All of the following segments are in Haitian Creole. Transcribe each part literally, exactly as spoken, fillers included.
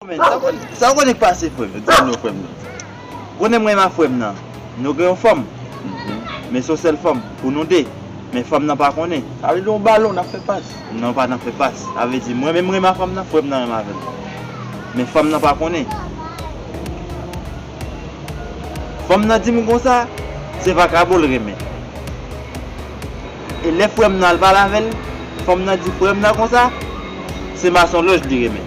Men, sa w konn, sa w konnen k pase, frè m? Di m non, frè m nan. Konnen mwen renmen frè m nan. Nou gen yon fanm. Men se yon sèl fanm pou nou de. Men fanm nan pa konnen. Sa vle di yon balon n ap fè pas. Non, pa nan fè pas. Sa vle di mwen menm renmen fanm nan, frè m nan renmen avè l. Men fanm nan pa konnen. Fanm nan di m konsa, se vakabon l renmen. E lè frè m nan al pale avè l, fanm nan di frè m nan konsa, se masonlòj li renmen.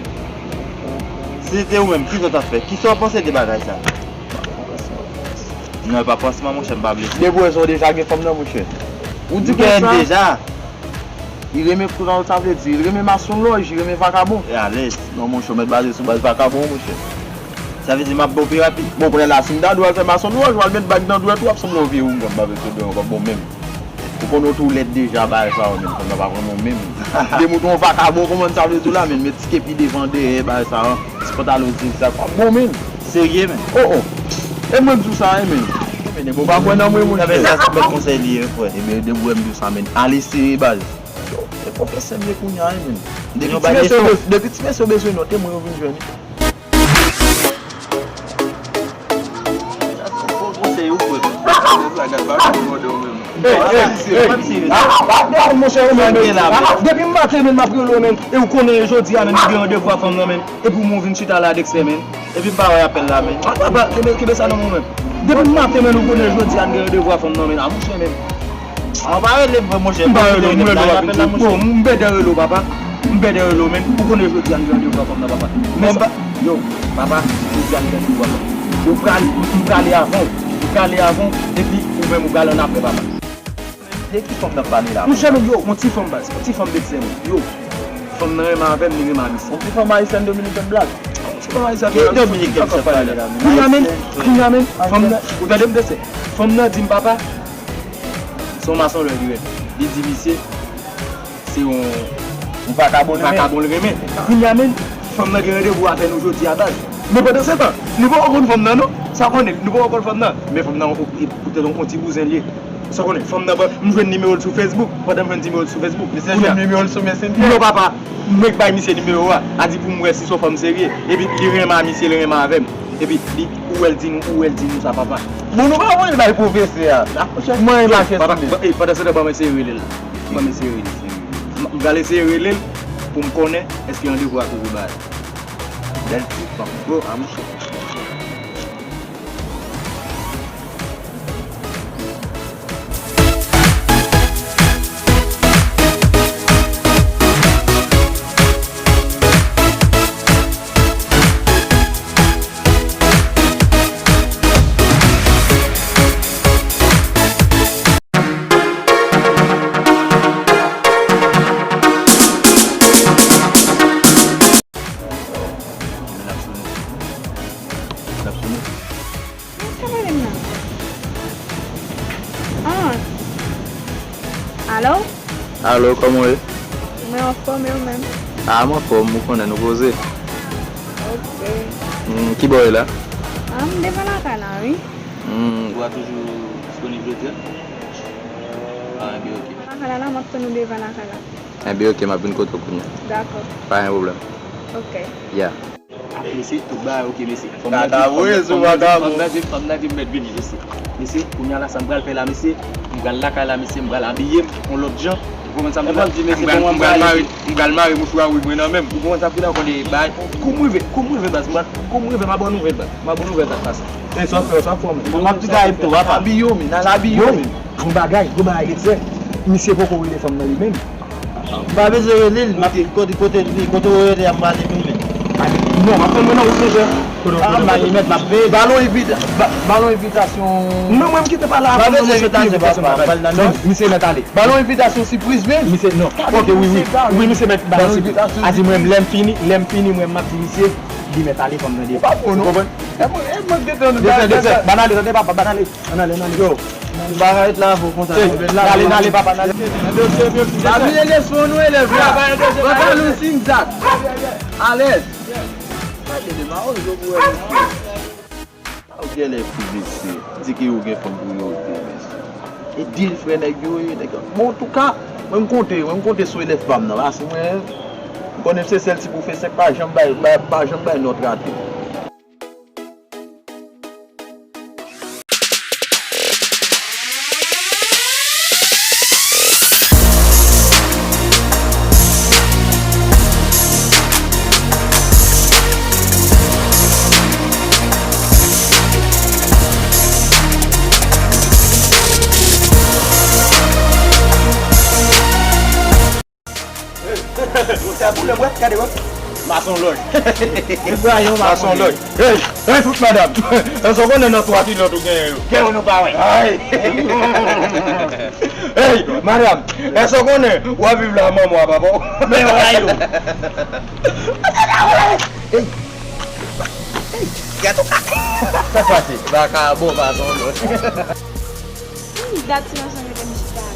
Si se te ou menm, kisa w t ap fè? Kisa w panse de bagay sa? Non, e pa pansman, monchè, m pa vle. Depi w wè sa w deja gen fanm nan, monchè. Ou di konsa. Deja. Li renmen kounal, sa vle di, li renmen masonlòj, li renmen vakabon. E alèz. Non, monchè, w mèt baze sou baz vakabon, monchè. Sa vle di m ap ba w pi rapid. Bon, kounye a la, si m ta di w al fè masonlòj, w al met bag nan dwèt ou, w ap sanble yon vye oungan, m pa vle sou dwèt ou, w p ap bon menm. Ou konnen w tou lèd deja, bagay sa yo, menm, fanm nan pa renmen w menm. Depi w te yon vakabon, kòman sa vle di w la, menm, met ti kepi devan, dèyè, bagay sa yo, ti pantalon zigzag, w p ap bon menm. Serye, men. Oh, oh. E mwen m di w sa, wi, men. Men, depi w pa kwè nan mwen, monchè. Sa vle di sa se bèl konsèy li ye, frè. Ebyen, depi w wè m di w sa, men, al eseye, baz. Yo, e pwofesè m ye kounye a, wi, men. Depi ti mesye yo bez-, depi ti mesye yo bezwen nòt, e mwen yo vin jwenn. Depi maten, men, m ap rele w, men. E ou konnen jodi a, men, nou gen randevou a fanm nan, men. Epi w vin chita la, Dexter, men. Epi m pa wè apèl la, men. Papa, kenbe, kenbe sa nan men w, men. Depi maten, men, nou konnen jodi a, n gen randevou a fanm nan, men. A, monchè, men. A, w pa rele m vre, monchè. M pa rele w, m rele w, apèl la, monchè. Bon, m bèdè rele w, papa. M bèdè rele w, men. Ou konnen jodi a, n gen randevou a fanm nan, papa. Men sa, yo, papa, jodi a, n gen randevou a fanm nan. Yo prale, m prale avan w. M prale avan w. Epi, ou menm, ou prale annapre, papa. De ki fanm n ap pale la? Monchè, men yo, yon ti fanm baz, yon ti fanm Dexter, men. Yo, fanm nan renmen avè m, li renmen a misye. Yon ti fanm ayisyèn dominikèn baz. Yon ti fanm ayisyèn. Ki dominikèn sa pale la? Kounye a, men, kounye a, men, fanm nan, ou tande m, Dexter? Fanm nan di m, papa, se yon masonlòj li renmen. Li di misye, se yon, yon vakabon l renmen. Kounye a, men, fanm nan gen randevou avè nou jodi a, baz. Men pandan se tan, nou poko konn fanm nan, non. Sa konnen, nou poko konn fanm nan. Men fanm nan, ou, ou, poutèt yon ti bouzen li ye. Sa konnen, fanm nan, m jwenn nimewo l sou Facebook. Pandan m jwenn nimewo l sou Facebook. Misye jwenn nimewo l sou Messenger. Non, papa, mwen k bay misye nimewo a. A di pou m wè si se yon fanm serye. Epi li renmen a misye, li renmen avè m. Epi li, ou wè l di nou, ou wè l di nou sa, papa. Bon, nou pa voye l bay pwofesè a. Mwen, papa, e, pandan se tan, ban m eseye rele l la. Ban m eseye rele l. M, m pral eseye rele l pou m konnen èske randevou a toujou bay. Bèl ti fanm. Bon, a mouche. L ap sone. L ap sone. Sa rele m nan? Ah. Alo? Alo, kòman w ye? Mwen anfòm, e ou menm? Ah, m anfòm, ou konnen nou poze. Ok. Hmm, ki bò w ye la? Ah, m devan lakay la, wi. Hmm. Ou a toujou disponib jodi a? Ah, ebyen, ok. Lakay la, la, m ap tann ou devan lakay la. Enben, ok, m ap vin kote w kounye a. Dakò. Pa gen pwoblèm. Ok. Ya. Mesye, tout bagay ok, mesye. Fanm nan di, fanm nan di, fanm nan di, fanm nan di m mèt vini, mesye. Mesye, kounye a la, sa m pral fè la, mesye, m pral lakay la, mesye, m pral abiye m yon lòt jan. Ou konprann sa m di la? M pral, m pral mare, m pral mare mouchwa wouj mwen nan men m. Ou konprann sa m di la? Ou konnen bagay. Kou m rive, kou m rive, baz, m pral, kou m rive, m a ba w nouvèl, baz. M a ba w nouvèl sa k pase. E sa w fè, sa w fè, men. Bon, m ap di gade m tou, papa. Abiye w, men, al abiye w, men. Yon bagay, yon bagay, Dexter. Misye poko rele fanm nan li menm. M pa bezwen rele l, m ap kote, kote li, kote w rele a, m prale tounen. Non, m ap tann mwen nan wout, monchè. Ah, m pa gen mèt, m ap veye. Ba l yon envita-, ba, ba l yon envitasyon. Non, mwen, m kite pale avè w, non, monchè, papa, m pral nan non, misye mèt ale. Ba l yon envitasyon sipriz, men. Misye, non. Ok, wi, wi. Wi, misye mèt ba l yon envitasyon. A di mwen, lè m fini, lè m fini, mwen, m ap di misye, li mèt ale, fanm nan devan. Ou pa bon, non. Ou konprann? E mwen, e mwen, m te tann ou. Dexter, Dexter, ba n ale, tande, papa, ba n ale. Ann ale, ann ale. Yo, m pa ka ret la avè w konsa non, men n ale, n ale, papa, n ale. Pa bliye leson nou, elèv la. Pantalon zigzag. Alèz. Gade de mawozo pou wè. Ou genlè fou, mesye. Di ke ou gen fanm pou yo te, mesye. E di l frè nèg yo ye, nèg yo. Bon, antouka, mwen m konte, mwen m konte sou elèv pa m nan, paske mwen, Konnen se sèl ti pwofesè k pa janm bay, pa, pa janm bay nòt rate. Sa boule, wè, gade, wè. Mason lòj. Mason lòj. Hey, hey, fout madanm. Èske w konnen nan twa kilòt ou genyen yo? Gen ou nou pa wè. Ay. Hey, madanm, èske w konnen w ap viv la manman w a papa w? Men w rayi w. Hey. Hey, gèt ou ka. Sa k pase? Vakabon, mason lòj. Ki dat ti mason yo te m chita la?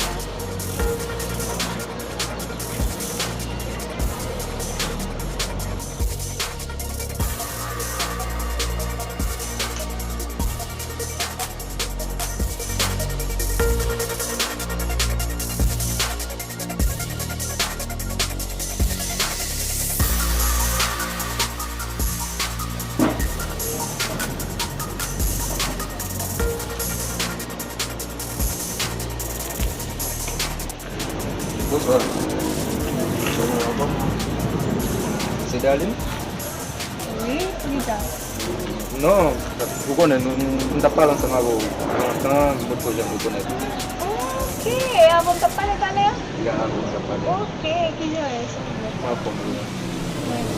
Bonswa. Kòman w anfòm? Se Darline? Wi, kisa? Non, ou konnen, nou, nou, nou t ap pale ansanm avè w lontan, m potko janm rekonèt ou. Ok, avè w m t ap pale talè a? Ya, avè w m t ap pale. Ok, kijan w ye, silvouplè? M anfòm, wi. Mèsi.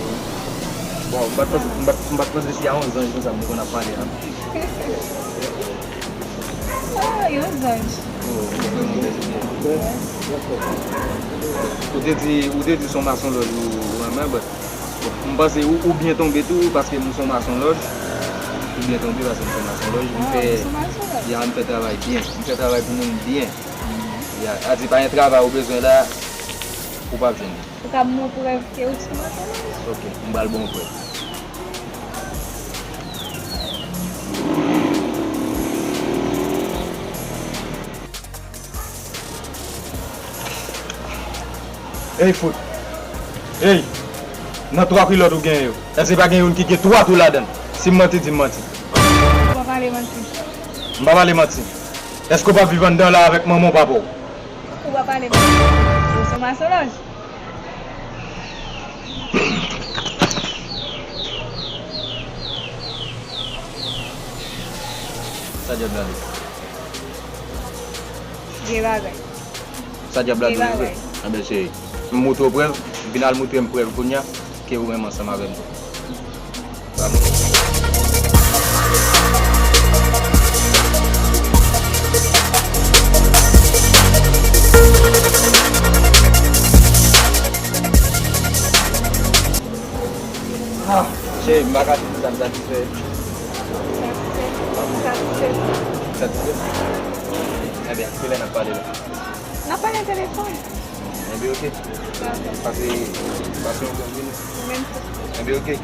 Bon, m pa t panse, m pa t, m pa t panse se a yon zanj konsa m te konn ap pale la. Oh, yon zanj. Ou te di, ou te di se yon mason lòj ou, ou renmen, but, bon, m panse ou, ou byen tonbe tou, paske m se yon mason lòj. Ou byen tonbe paske m se yon mason lòj. M fè, ya, m fè travay byen. M fè travay pou moun byen. Ya, sa di pa gen travay ou bezwen la, ou p ap jwenn li. Ou ka ban mwen prèv ke ou se mason lòj? Ok, m pral ba w prèv. Ey, fout. Ey, nan twa kilòt ou genyen yo, èske pa gen youn ki gen twa twou ladan l? Si m manti, di m manti. Ou pa pale manti. M pa pale manti. Èske w p ap viv anndan la avèk manman w papa w? Ou pa pale manti. Ou se mason lòj. Sa djab la li? Vye bagay. Sa djab la di w vre? Anben cheri, m montre w prèv, vin al montre m prèv kounye a ke ou renmen ansanm avè m tou. Ah, cheri, m pa ka di sa m satisfè. Satisfè? Satisfè? Satisfè? Ebyen, kilè n ap pale la? N ap pale nan telefòn. Enben, oke. Dakò. Pase, pase yon bon jounen. Ou menm tou. Enben, oke.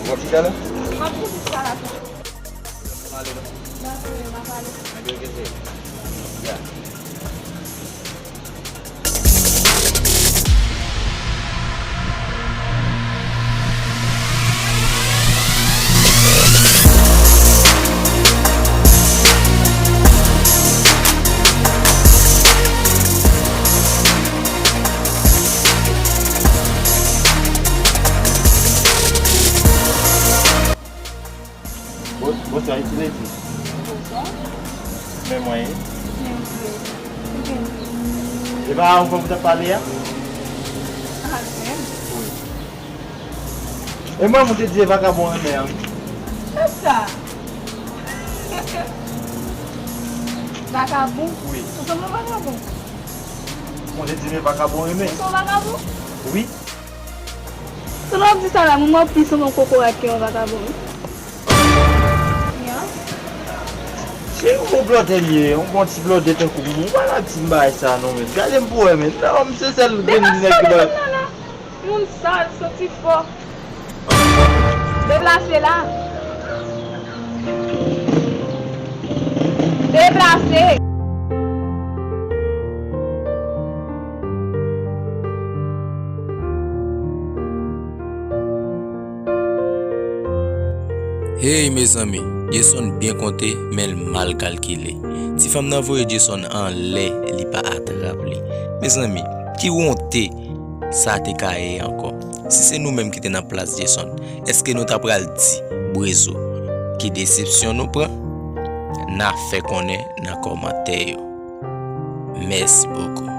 W ap chita la? M ap chita la tou. Dakò, m ap ale. Enben, oke, cheri. Ya. Bon, bonswa, Eti Leti. Bonswa. Men mwen ye. Men mwen ye. Ou gen. E pa avè w m t ap pale a? A, men. Wi. E mwen, m te di e vakabon renmen an. Kisa? Vakabon? Wi. Ou sanble yon vakabon. Mwen te di men vakabon renmen. Ou se yon vakabon? Wi. Sa w ap di sa la, mwen, mwen plis yon kokorat ke yon vakabon, wi. Ya. Se yon bon blòdè m ye, yon bon ti blòdè tankou m. Ou pa la di m bagay sa non, men. Gade m pou wè, men. Non, m se sèl grenn nèg ki ba. Deplase, deplase, deplase. Moun sal, santi fò. Deplase la. Deplase. Hey mezanmi, Jason byen konte, men l mal kalkile. Ti fanm nan voye Jason anlè, li pa atrap li. Mezanmi, ki wonte sa te ka ye ankò? Si se nou menm ki te nan plas Jason, èske nou ta pral di Bwezo ki desepsyon nou pran? N a fè konnen nan kòmantè yo. Mèsi bokou.